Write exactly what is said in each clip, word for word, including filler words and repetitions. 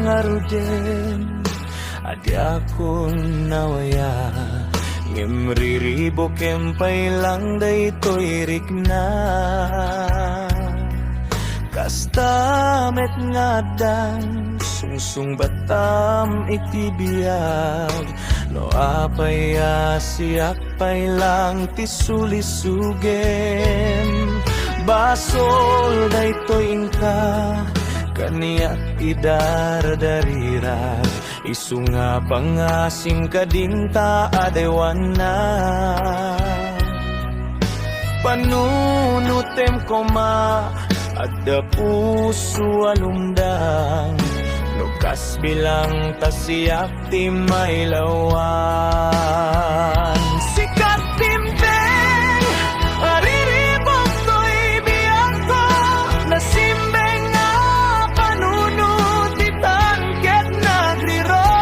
ngaruden a diakon nawaya, ngem riribukem pay lang daytoy rikna. Kasta met nga addan sungsungbatam iti biag, no apay a siak pay lang ti sulisugem. Basol daytoy inka, kaniak idardarira, isu nga pangasim kadinta a daywanna. Panunotem koma, adda puso a lumdang, no kas bilang ta siak ti mailawan. Sikat timpeng, ariribok toy biagko, nasimbeng nga panunot itan ket nagriro.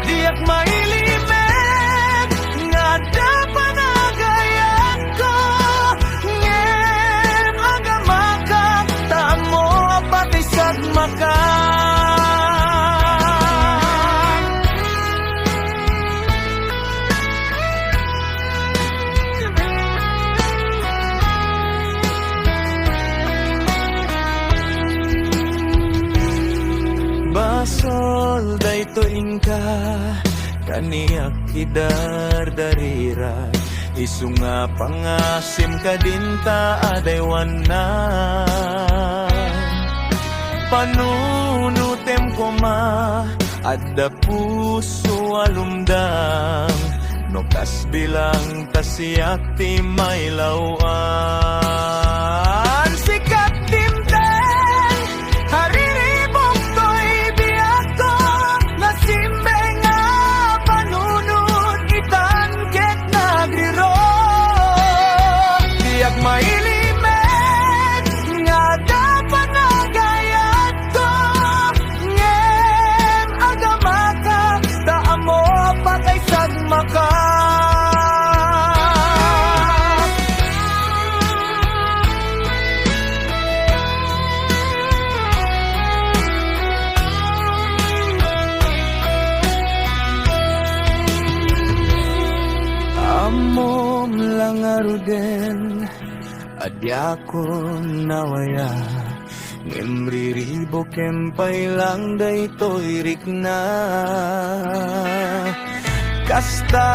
Diak mailimed nga adda panagayatko, ngem agamakak ta ammo a pati sagmakak. Basol daytoy inka, kaniak idardarira, isu nga pangasim kadinta a daywanna. Panunotem koma, adda puso a lumdang, no kas bilang ta siak ti mailawan. Sikat timpeng, ariribok toy biagko, nasimbeng nga panunot itan ket nagriro. Diak mailimed nga adda panagayat ko, ngem agamakak ta ammo a pakaisagmakak. Ammom la ngaruden a diakon nawaya, ngem riribukem pay lang daytoy rikna. Kasta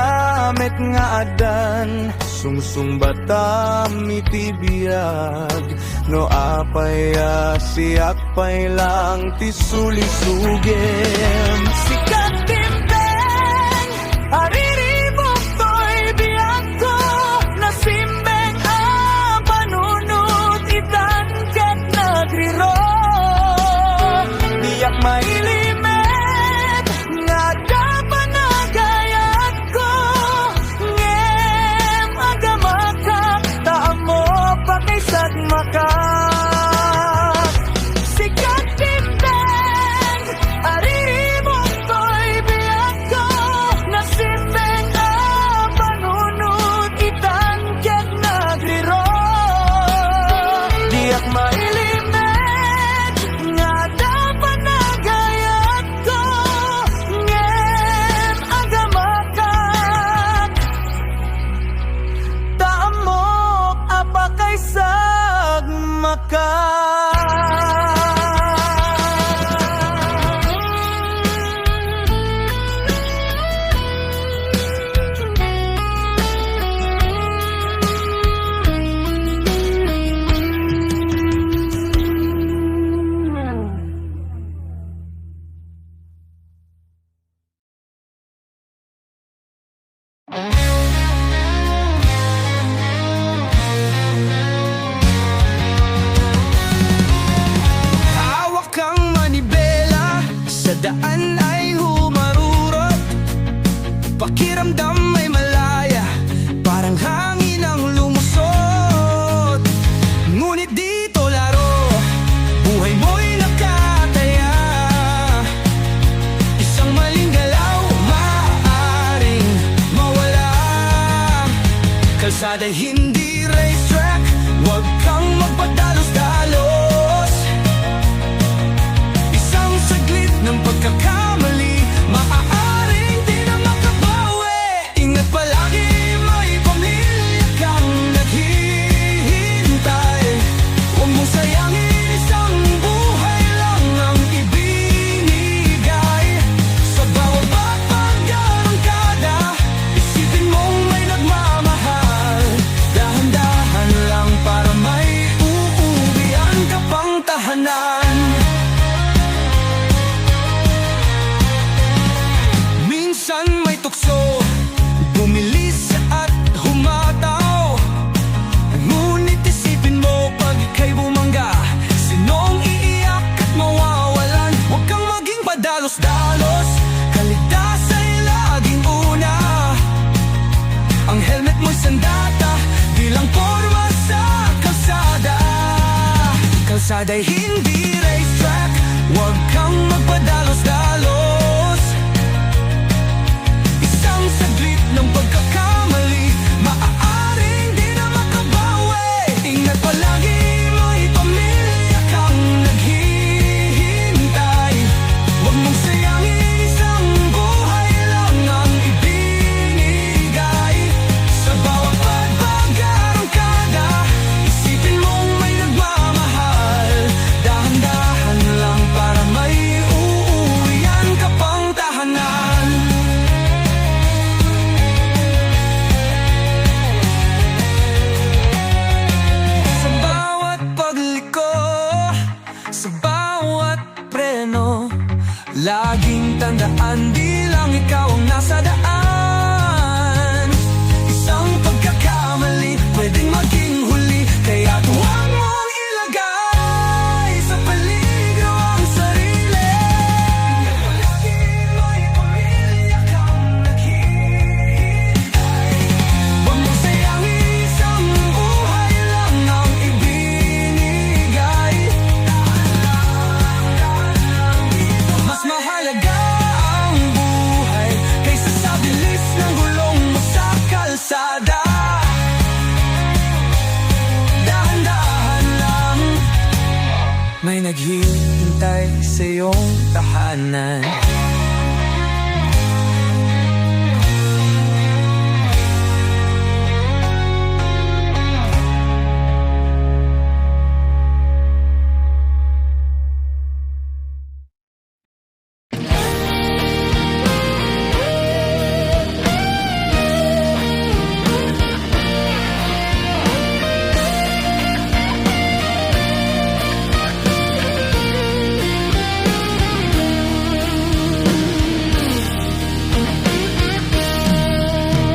met nga addan sungsungbatam iti biag, no apay a siak pay lang ti sulisugem. Sikat timpeng, ariribok toy biagko, nasimbeng a panunot itan ket nagriro. Diak mailimed nga adda panagayatko, ngem agamakak ta ammo a pakaisagmakak. Sikat timpeng, ariribok toy biagko, nasimbeng a panunot itan ket nagriro. Diak mailimed nga adda panagayatko, ngem agamakak ta ammok a pakaisagmakak. Hawak ang manibela, sa daan ay humarurot. Pakiramdam ay malaya, parang hangin ang lumusot. Ngunit dito laro, buhay mo'y nakataya. Isang maling galaw, maaaring mawala. Kalsada'y hindi racetrack, huwag kang magpadalos-dalos. Isang Dalos-dalos, kaligtasan ay laging una. Ang helmet mo'y sandata, di lang porma sa kalsada. Kalsada'y hindi racetrack, huwag kang magpadalos-dalos. Isang saglit ng pagkakamali, maaaring di na makabawi. Ingat palagi, may pamilya kang naghihintay. Huwag mong sayangin, isang buhay lang ang ibinigay. Sa bawat pagbaga, arangkada, isipin mong may nagmamahal. Dahan-dahan lang para may uuwian ka pang tahanan. Sa bawat pagliko, sa bawat preno, laging tandaan, di lang ikaw ang nasa daan. Isang pagkakamali, pwedeng maging huli, kaya't huwag mong ilagay sa peligro ang sarili. Palagi may pamilya kang naghihintay. Huwag mong sayangin, isang buhay lang ang ibinigay. Mas mahalaga ang buhay kaysa sa bilis ng gulong mo sa kalsada. Dahan-dahan lang, may naghihintay sa iyong tahanan.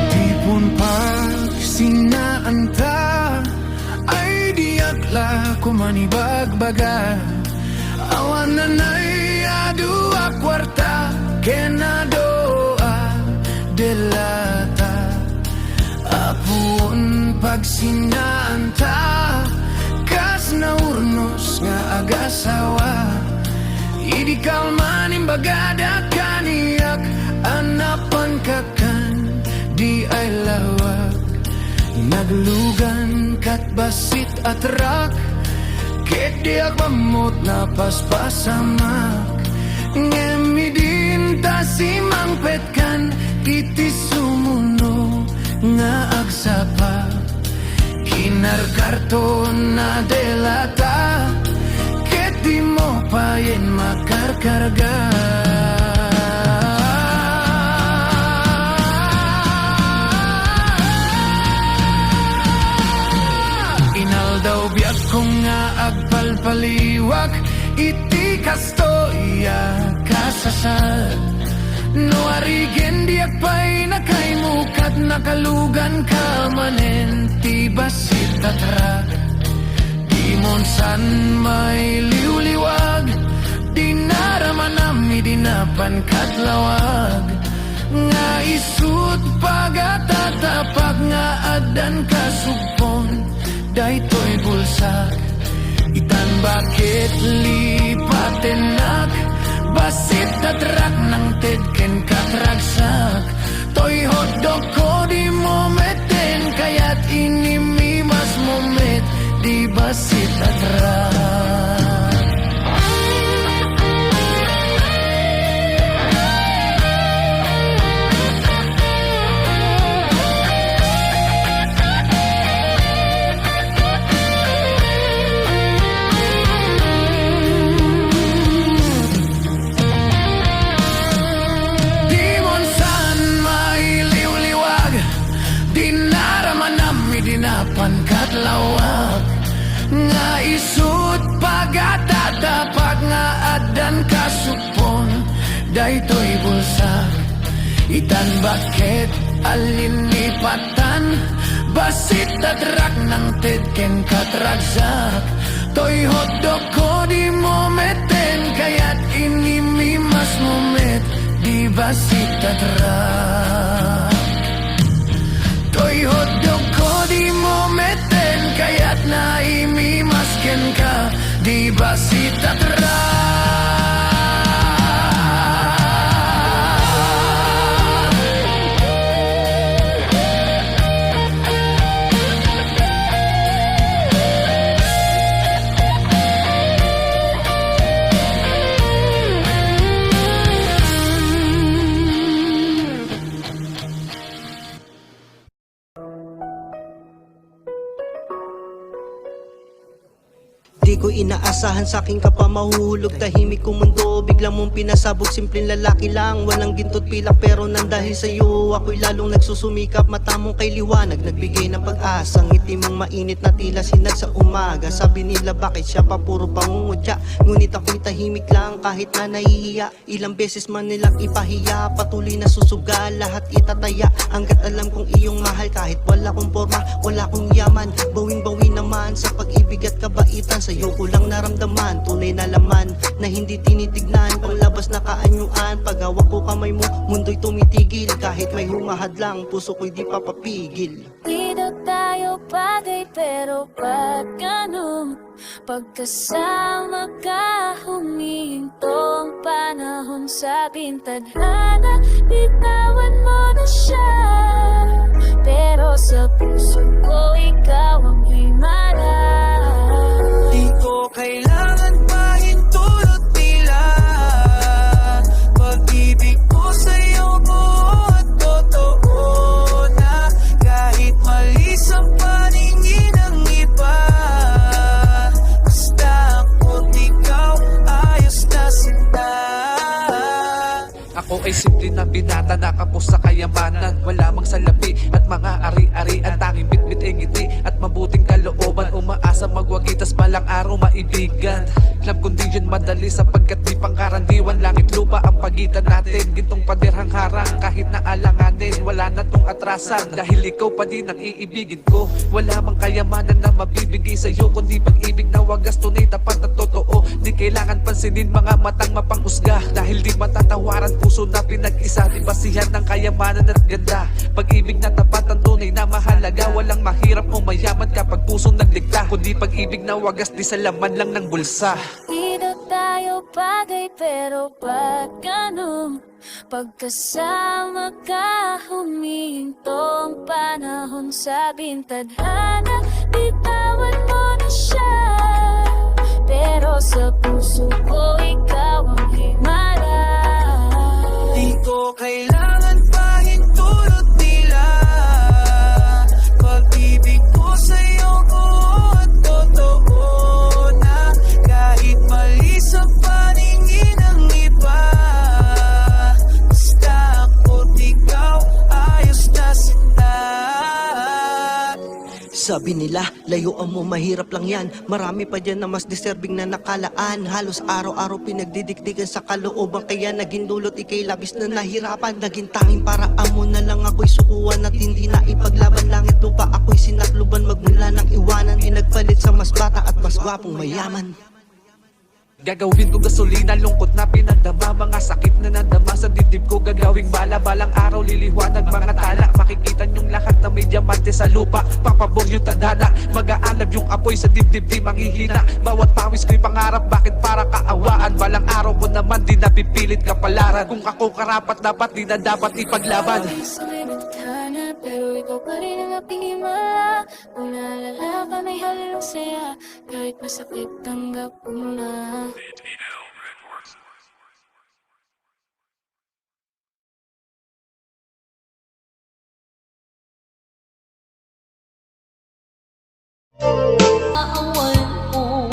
Tipon pagsinaanta, ay diak la koman ibagbaga. Awan nanay adu a kuarta ken adu a delata. Apuon pagsinaanta, kas naurnos nga agasawa. Idi kalman imbagada kaniak a napanka kan di ay lawag. Naglugan kat bassit a trak, ket diak mammot napaspasamak. Ngem idinta simangpet kan iti sumuno nga agsapa. Kinarkarton a delata, ket dimo payen makarkarga. Inaldaw biagko nga agpalpaliwak iti kastoy a kasasal. No arigen diak pay nakaymo kat nakaluganka manen ti bassit a trak. Dimon saan mailiwliwag, dinaramanam idi napan kat lawag. Nga isut pagatatapak nga addan kasugpon daytoy bulsak. Itan baket lipatennak, bassit a trak nangted ken katragsak. Toy hotdog ko dimo metten, kayat inimmi masmo met di bassit a trak. Dimon saan mailiwliwag, dinaramanam idi napan kat lawag. Nga isut pagatatapak nga addan kasugpon daytoy bulsak. Itan baket a linipatan, bassit a trak nangted ken katragsak. Toy hotdog ko dimo metten, kayat inimmi masmo Bassit a truck. Toy hotdog ko, di mo meten, kayatna imimas kenka, di bassit a truck. Di ko inaasahan sa aking kapamahuhulog, tahimik ko mundo, bigla mong pinasabog, simpleng lalaki lang, walang ginto't pilak, pero nang dahil sa'yo, ako'y lalong nagsusumikap, mata mong kay liwanag, nagbigay ng pag-asa, ngiti mong mainit na tila sinag sa umaga, sabi nila bakit siya pa puro pangungutya, ngunit ako'y tahimik lang kahit na nahihiya. Ilang beses man nilang ipahiya, patuloy na susugal, lahat itataya. Hanggat alam kong iyong mahal, kahit wala kong porma, wala kong yaman. Bawing-bawi naman sa pag-ibig at kabaitan. Sa'yo ko lang naramdaman, tunay na laman na hindi tinitignan. Panglabas na kaanyuan, paghawak ko kamay mo, mundo'y tumitigil. Kahit may humahadlang, puso ko'y di papapigil. Di daw tayo bagay, pero ba't ganun? Pagkasama ka, humihinto ang panahon. Sabing tadhana, bitawan mo na siya. Pero sa puso ko, ikaw ang himala. Di ko kailangan pahintulot nila. Pag-ibig ko sa'yo, buo at totoo na. Kahit mali sa paningin ng iba, basta ako't ikaw, ayos na sila. Ako ay simple na binata, nakapos sa kayamanan. Wala mang salapi at mga ari-arian, tanging bitbit ay ngiti at mabuting kalooban. Umaasa magwagi, tas balang araw maibigan. Love condition madali sapagkat di pangkaraniwan. Langit lupa ang pagitan natin, gintong pader ang harang. Kahit na alanganin, wala na tong atrasan. Dahil ikaw pa din ang iibigin ko. Wala mang kayamanan na mabibigay sa'yo, kundi pag-ibig na wagas, tunay, tapat at totoo. Di kailangan pansinin mga matang mapangusga, dahil di matatawaran puso na pinag-isa. Di basihan ng kayamanan at ganda, pag-ibig na tapat ang tunay na mahalaga. Walang mahirap o mayaman kapag pusong nagdikta, kundi pag-ibig na wagas, di sa laman lang ng bulsa. Di daw tayo bagay, pero ba't ganun? Pagkasama ka, humihinto ang panahon. Sabing tadhana, bitawan mo na siya. Pero sa puso ko, ikaw ang himala. Di ko kailangan pahintulot nila. Pag-ibig ko sa'yo, buo at totoo na. Kahit mali sa paningin ng iba, basta ako't ikaw, ayos na sila. Sabi nila, layuan mo, mahirap lang yan. Marami pa dyan na mas deserving na nakalaan. Halos araw-araw pinagdidikdikan sa kalooban, kaya naging dulot ika'y labis na nahirapan. Naging tanging paraan mo na lang ako'y sukuan at hindi na ipaglaban. Langit lupa ako'y sinakluban, magmula nang iwanan, di nagpalit sa mas bata at mas gwapong mayaman. Gagawin ko gasolina, lungkot na pinagdama, mga sakit na nadama sa dibdib ko, gagawing bala, balang araw liliwanag, mga tala, makikita niyong lahat na may diamante sa lupa, papaboryo tadhana, mag-aalab yung apoy sa dibdib, di manghihina, bawat pawis ko'y pangarap, bakit para kaawaan, balang araw ko naman di napipilit kapalaran, kung ako karapat dapat, di na dapat ipaglaban. Sa may bintana, pero ikaw pa rin ang aking himala. Kung naalala ka, may halong saya. Kahit masakit, tanggap ko na. Awan ko,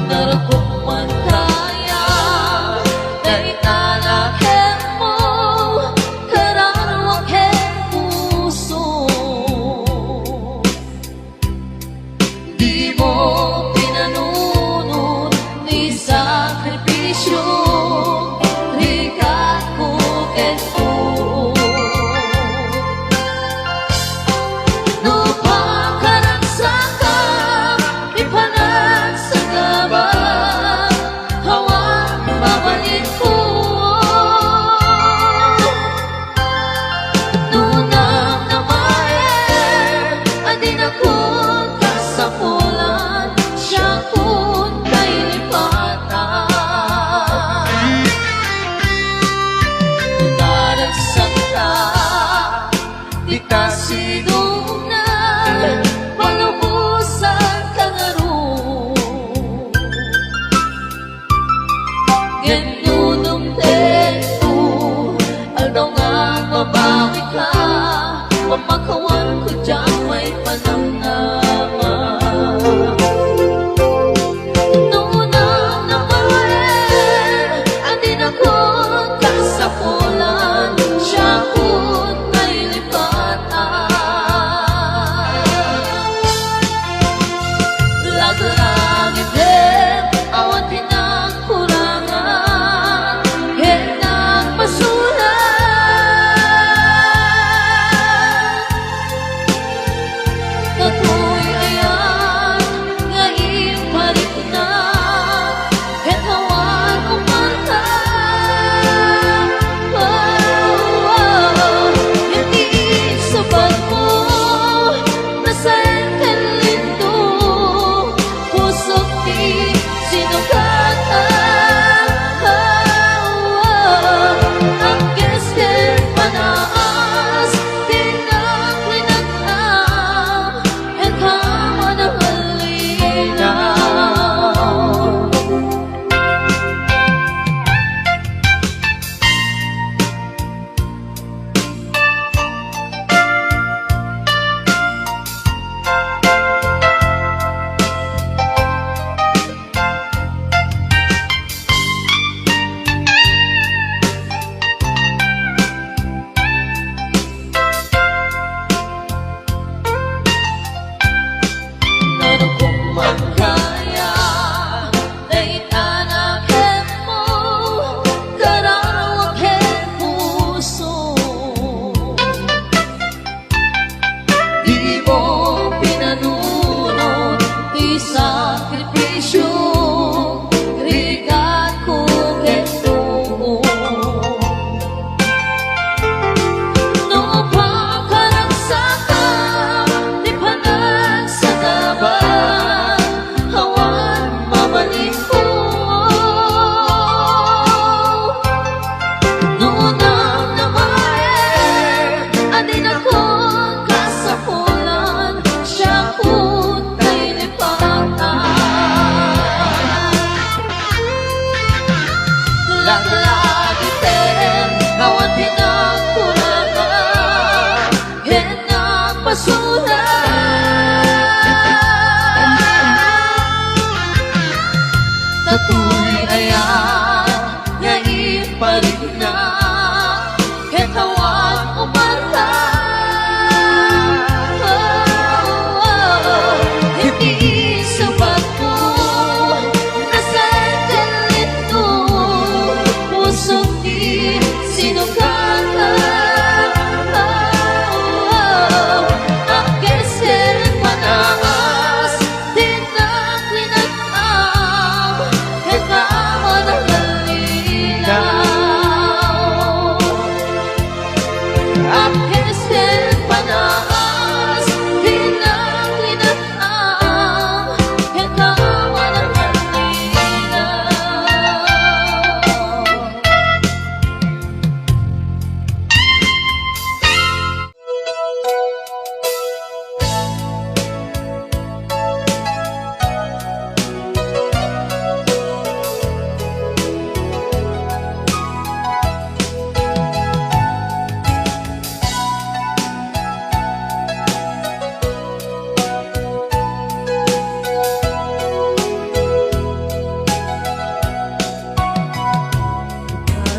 narakop man kaya, dayta la ken mo, kararwa ken puso. Di mo pinanunot ni sakripisyo, rigat ko ken tuo. No pakaragsak ka, ipanagsak ka ba?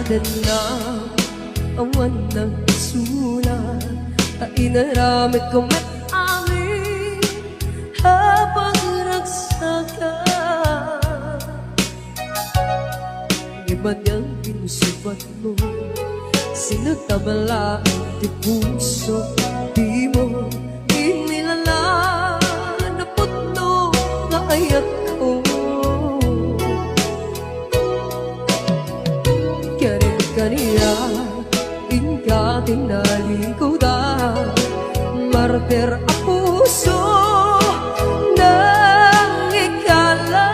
Dennam, awan nagsulat, ta inaramidko met amin a pagragsakan. Ngem anian ti sinubatmo, sino ta malaeng ti puso, dimo inilala napudno nga ayatko. Karen kaniak, inka tinalikudan, martir a puso, nangikala.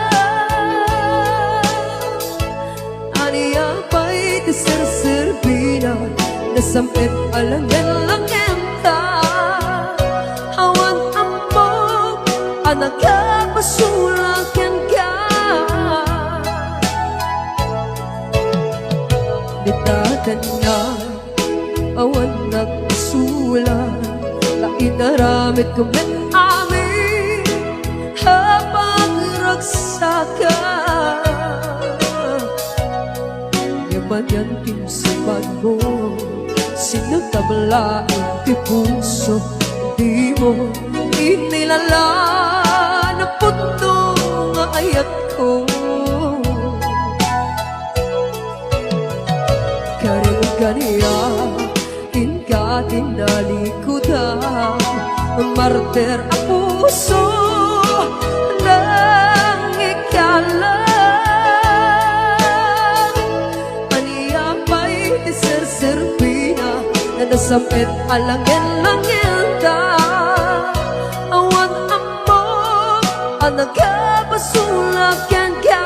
Ania pay ti serserbina, nasam-et a langen-langenta. Awan ammok a nagpapasulak kenka. Dita kaniak, awan nagsulat, ta inaramidko met amin a pagragsakan. Ngem anian ti sinubatmo, sino ta malaeng ti puso, dimo inilala napudno nga ayatko. Karen kaniak, inka tinalikudan, martir a puso, nangikala. Ania pay ti serserbina, nasam-et a langen-langenta. Awan ammok a nagpapasulak kenka.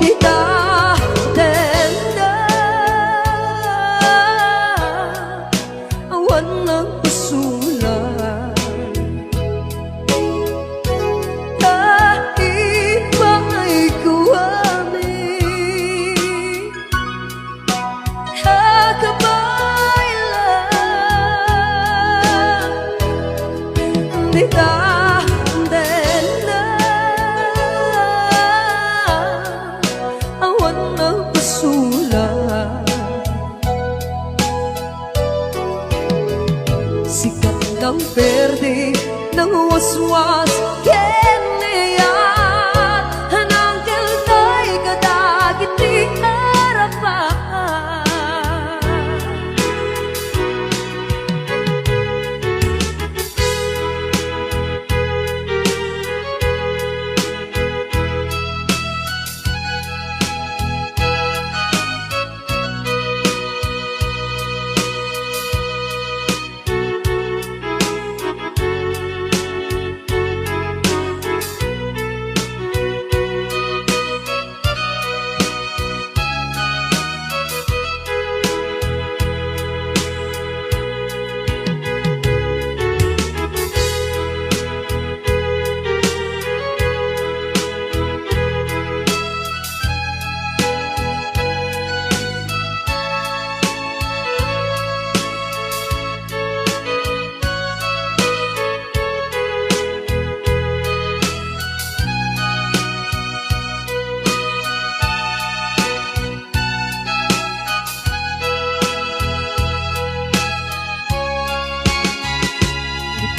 Dita denda, awan nagpasulak. Ta ipaayko amin a kabaylan, dita denda, awan nagpasulak. Sika ti nangperdi, nangwaswas ken ni ayat, nangkeltay kadagiti arapan.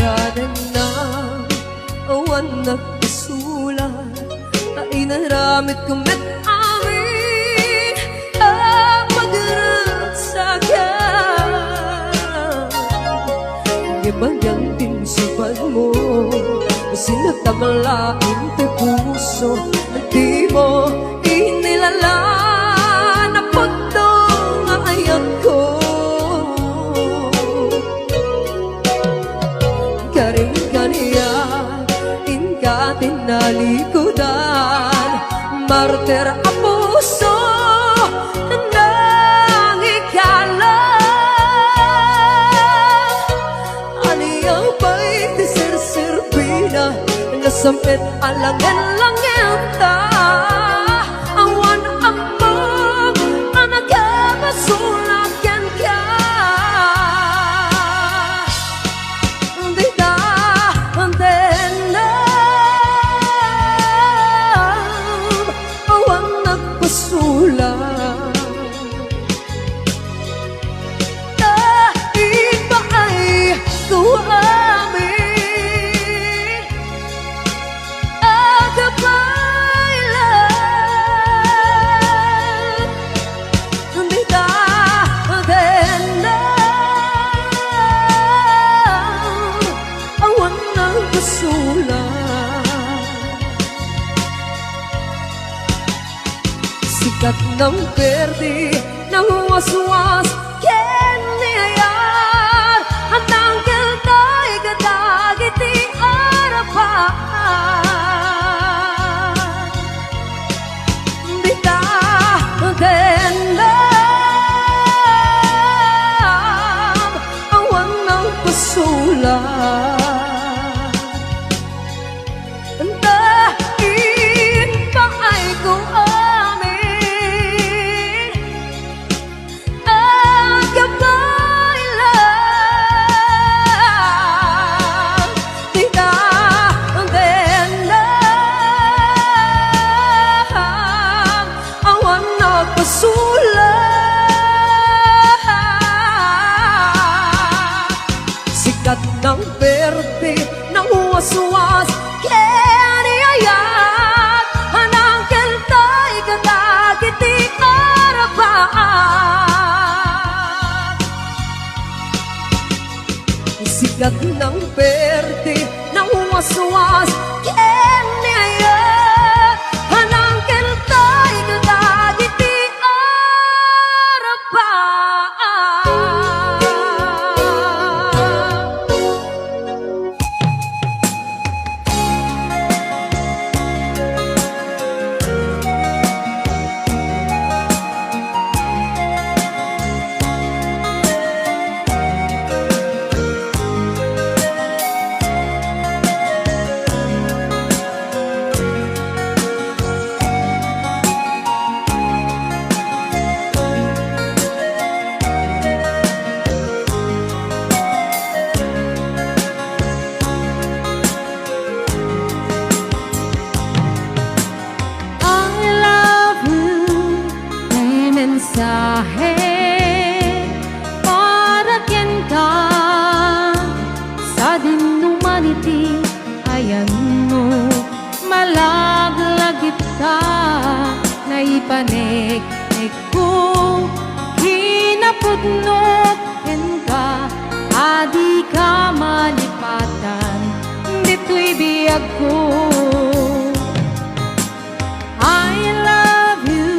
Kadennam, awan nagpasulak, ta inaramidko met amin a pagragsakan. Ngem anian ti sinubatmo, sino ta malaeng ti puso, dimo inilala napudno nga ayatko. Karen kaniak, inka tinalikudan, martir a puso, nangikala. Ania pay ti serserbina, nasam-et a langen-langenta. Awan ammok a nagpapasulak kenka. Dita dennam, awan Ket nang perdi, nang waswas, ken ni ayat, a nangkeltay kadagiti arapaat. Dita dendam, awan nang pasulak. Anta impaayko amin. Agabay lang dita dendam, awan nagpasulak. Sikat nang perdi, nang waswas, ken ni ayat, a nangkeltay kadagiti arapaat. Sikat nang perdi, nang waswas, ken ni ayat, a nangkeltay kadagiti arapaat. I love you, ti mensahe para kenka. Sadin no man iti ayanmo, malaglagitka, naipaneknekko, kinapudnok kenka, a dika malipatan ditoy biagko. I love you,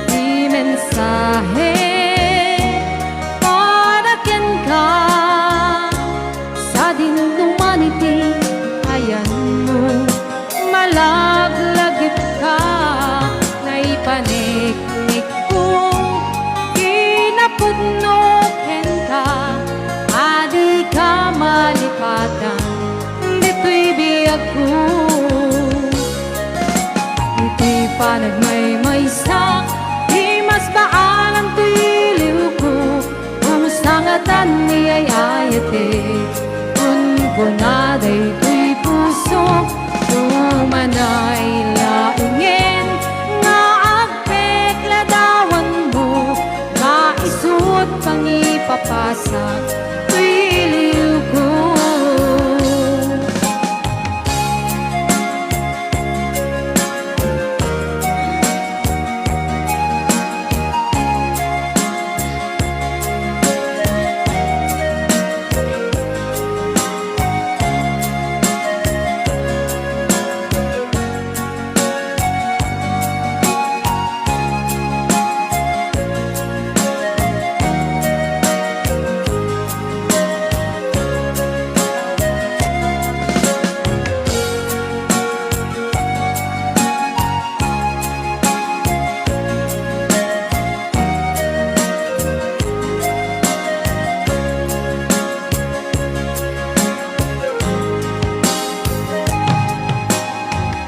ti mensahe para kenka. Sadin no man iti ayanmo, malaglagitka, naipaneknekko, kinapudno kenka, a dika malipatan ditoy biagko. Iti panagmaymaysak, ti masbaalan toy liwko, kumusta ngatan ni ay-ayatek? Kunkuna daytoy pusok, umanay laengen nga agpekladawanmo, maisut pangipapasak toy liwko.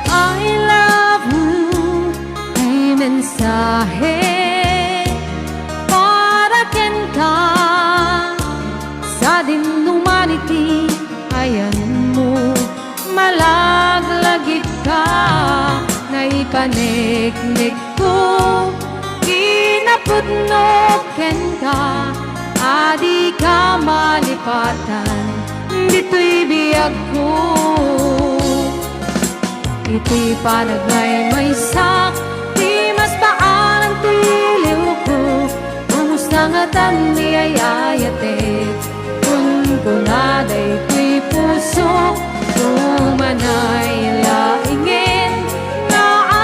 I love you, ti mensahe para kenka. Sadin no man iti ayanmo, malaglagitka, naipaneknekko, kinapudno kenka, a dika malipatan ditoy biagko. Iti panagmaymaysak, ti masbaalan toy liwko, kumusta ngatan ni ay-ayatek? Kunkuna daytoy pusok, umanay laengen nga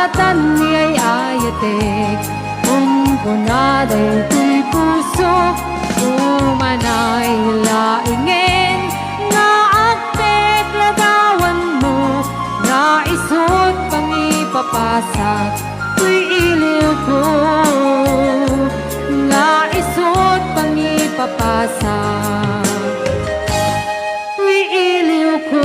Tan ni ay-ayatek, kunkuna daytoy puso, umanay laengen nga agteklagawanmo, nga isut' pangipapasak, toy iliwko, nga isut' pangipapasak, toy iliwko.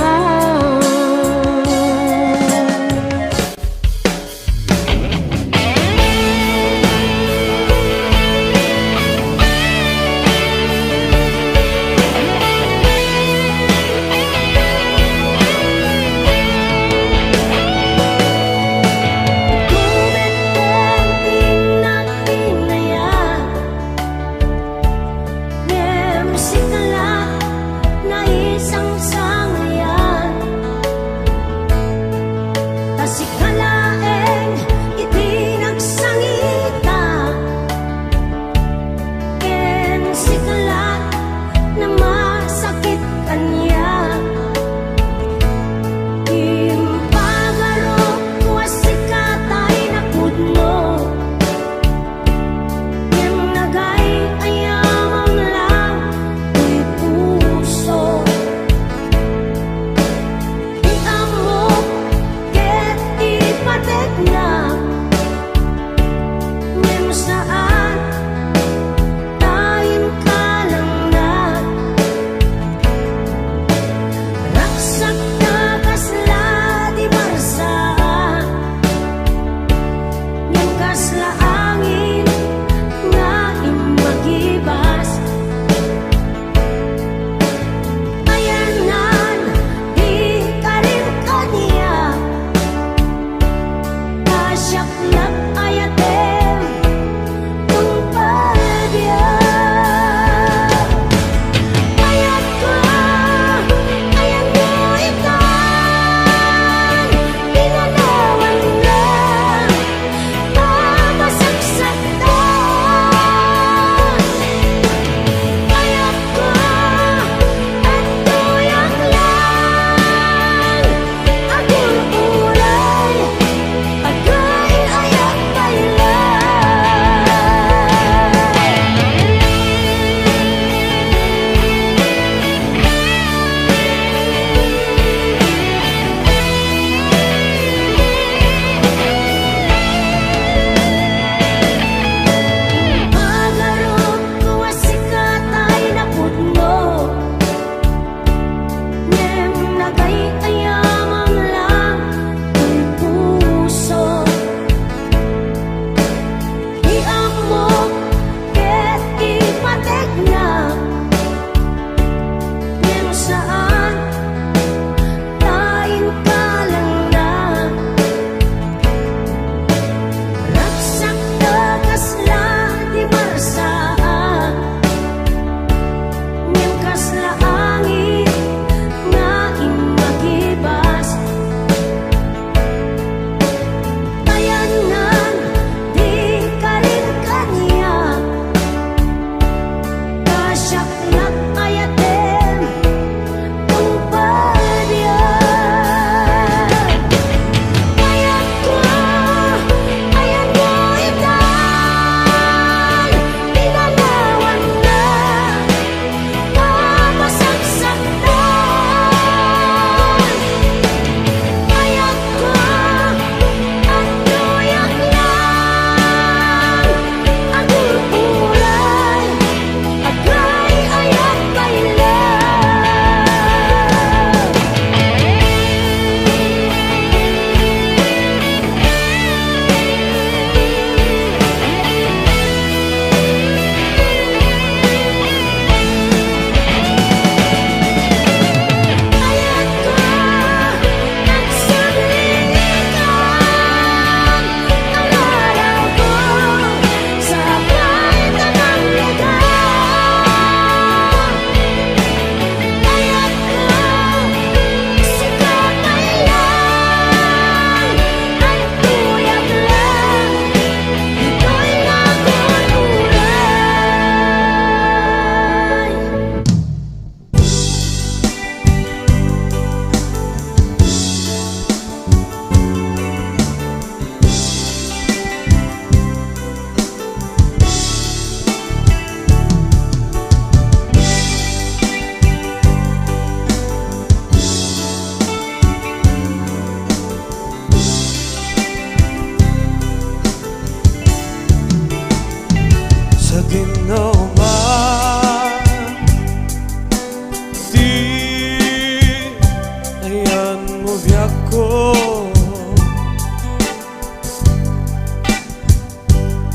Ayanmo biagko,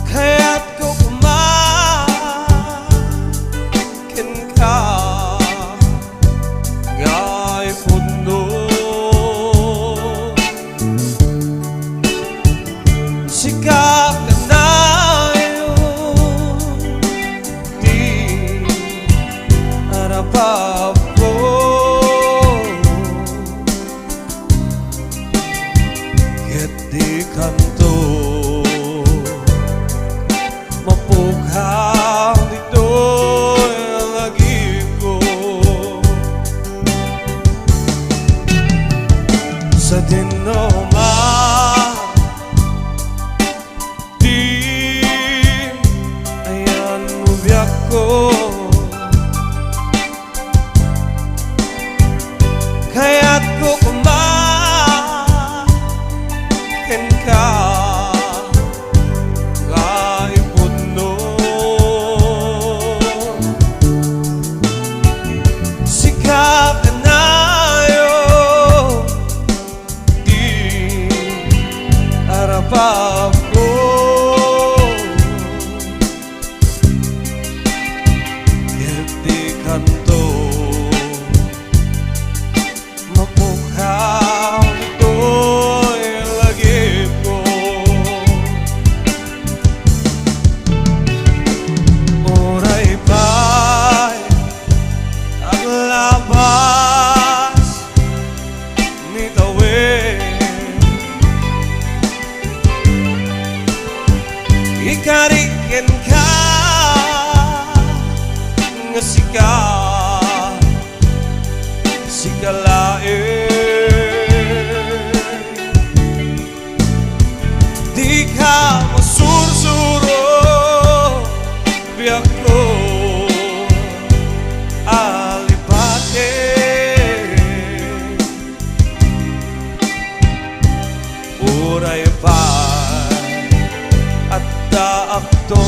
kayatko koma kenka nga ipudno. Sika kanayon ti arapapko, ket dikanto mapukhaw ditoy lagipko. Sadino man ti ayanmo biagko, kayatko koma kenka nga ipudno. Sika kanayon ti arapapko, ket dikanto mapukhaw ditoy lagipko. Uray pay aglabas ni tawen, ikari kenka nga sika, sika laeng. Dika masursuro, biagko a lipati. Uray pay addaakto